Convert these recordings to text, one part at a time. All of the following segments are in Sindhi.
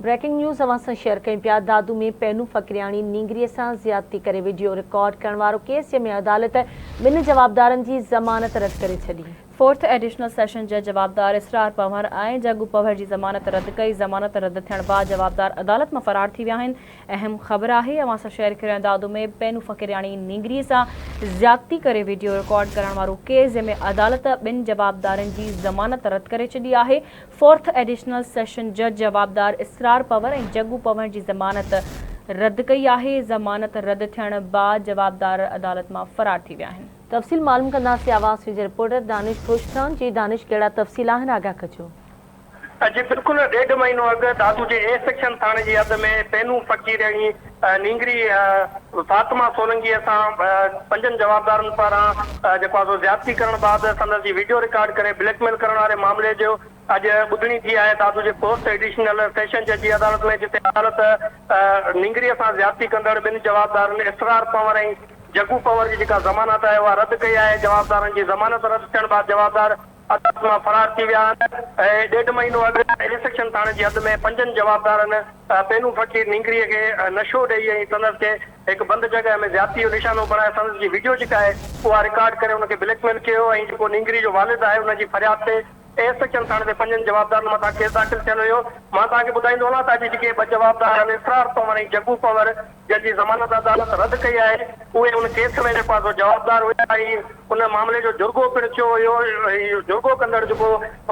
بريڪنگ نيوز اوهان سان شيئر ڪيون پيا دادو ۾ پينو فقيرياڻي نينگري سان زيادتي ڪري وڊيو رڪارڊ ڪرڻ وارو ڪيس جنهن ۾ عدالت ٻن جوابدارن جي ضمانت رد ڪري ڇڏي. فورٿ ايڊيشنل سيشن جج جوابدار اسرار پنهور ۽ جڳو پنهور جي ضمانت رد ڪئي، ضمانت رد ٿيڻ بعد جوابدار عدالت مان فرار ٿي ويا آهن، اهم خبر آهي اوهان سان شيئر ڪريان دادو ۾ پينو فقيرياڻي نينگري سان زيادتي ڪري وڊيو رڪارڊ ڪرڻ وارو ڪيس جنهن ۾ عدالت ٻن جوابدارن جي ضمانت رد ڪري ڇڏي آهي، فورٿ ايڊيشنل سيشن جج جوابدار اسرار پنهور ۽ جڳو پنهور جي ضمانت رد ڪئي آهي، ضمانت رد ٿيڻ بعد جوابدار عدالت مان فرار ٿي ويا آهن. تفصيل معلوم ڪنداسين آواز نيوز جي رپورٽر دانش خوش کان جي دانش ڪهڙا تفصيل آهن آگاهه ڪجو. جي بلڪل ڏيڍ مهينو اڳ دادو جي اي سيڪشن ٿاڻي جي حد ۾ پينو فقيرياڻي نينگري فاطمه سولنگي سان پنجن جوابدارن پاران جيڪو آهي سو زيادتي ڪرڻ بعد سندس جي ويڊيو رڪارڊ ڪري بليڪ ميل ڪرڻ واري معاملي جو اڄ ٻڌڻي ٿي آهي دادو جي فورٿ ايڊيشنل سيشن جج جي عدالت ۾ جتي عدالت نينگري سان زيادتي ڪندڙ ٻن جوابدارن اسرار پنور ۽ جگو پنور جي جيڪا ضمانت آهي اها رد ڪئي آهي جوابدارن جي ضمانت رد ٿيڻ بعد جوابدار عدالت مان فرار ٿي ويا آهن ۽ ڏيڍ مهينو اڳ اي سيڪشن ٿاڻي جي حد ۾ پنجن جوابدارن پينو فقير نينگري کي نشو ڏئي ۽ سندس کي هڪ بند جڳهه ۾ زيادتي جو نشانو بڻائي سندس جي وڊيو جيڪا آهي اها رڪارڊ ڪري ان کي بليڪ ميل ڪيو ۽ جيڪو نينگري جو والد آهي ان جي فرياد تي اي سيڪشن ٿاڻي تي پنجن جوابدارن مٿان ڪيس داخل ٿيل هيو مان توهان کي ٻڌائيندو هلان ته اڄ جيڪي ٻه جوابدار آهن اسرار پنور ۽ جگو پنور جن جي ضمانت عدالت رد ڪئي آهي، اهي ان ڪيس ۾ جيڪو آهي سو جوابدار هيا ۽ ان معاملي جو جرڳو پڻ ٿيو هيو ۽ جرڳو ڪندڙ جيڪو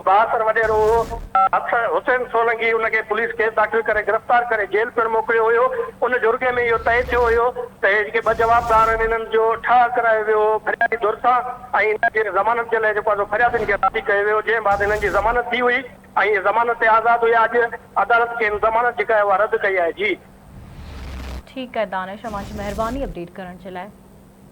بااثر وڏيرو هو حسين سولنگي ان کي پوليس ڪيس داخل ڪري گرفتار ڪري جيل پڻ موڪليو هيو. ان جرڳي ۾ اهو طئي ٿيو هيو ته اهي جيڪي ٻه جوابدار آهن انهن جو ٺاهه ڪرايو ويو هو فريادي ڌر سان ۽ انهن جي ضمانت جي لاء جيڪو آهي سو فريادين کي راضي ڪيو ويو جنهن بعد انهن جي ضمانت ٿي هئي ۽ اهي ضمانت تي آزاد هيا اڄ عدالت کين ضمانت جيڪا آهي اها رد ڪئي آهي جي. ٺيڪ آهي دانش اوهان جي مهرباني اپڊيٽ ڪرڻ جي لاء.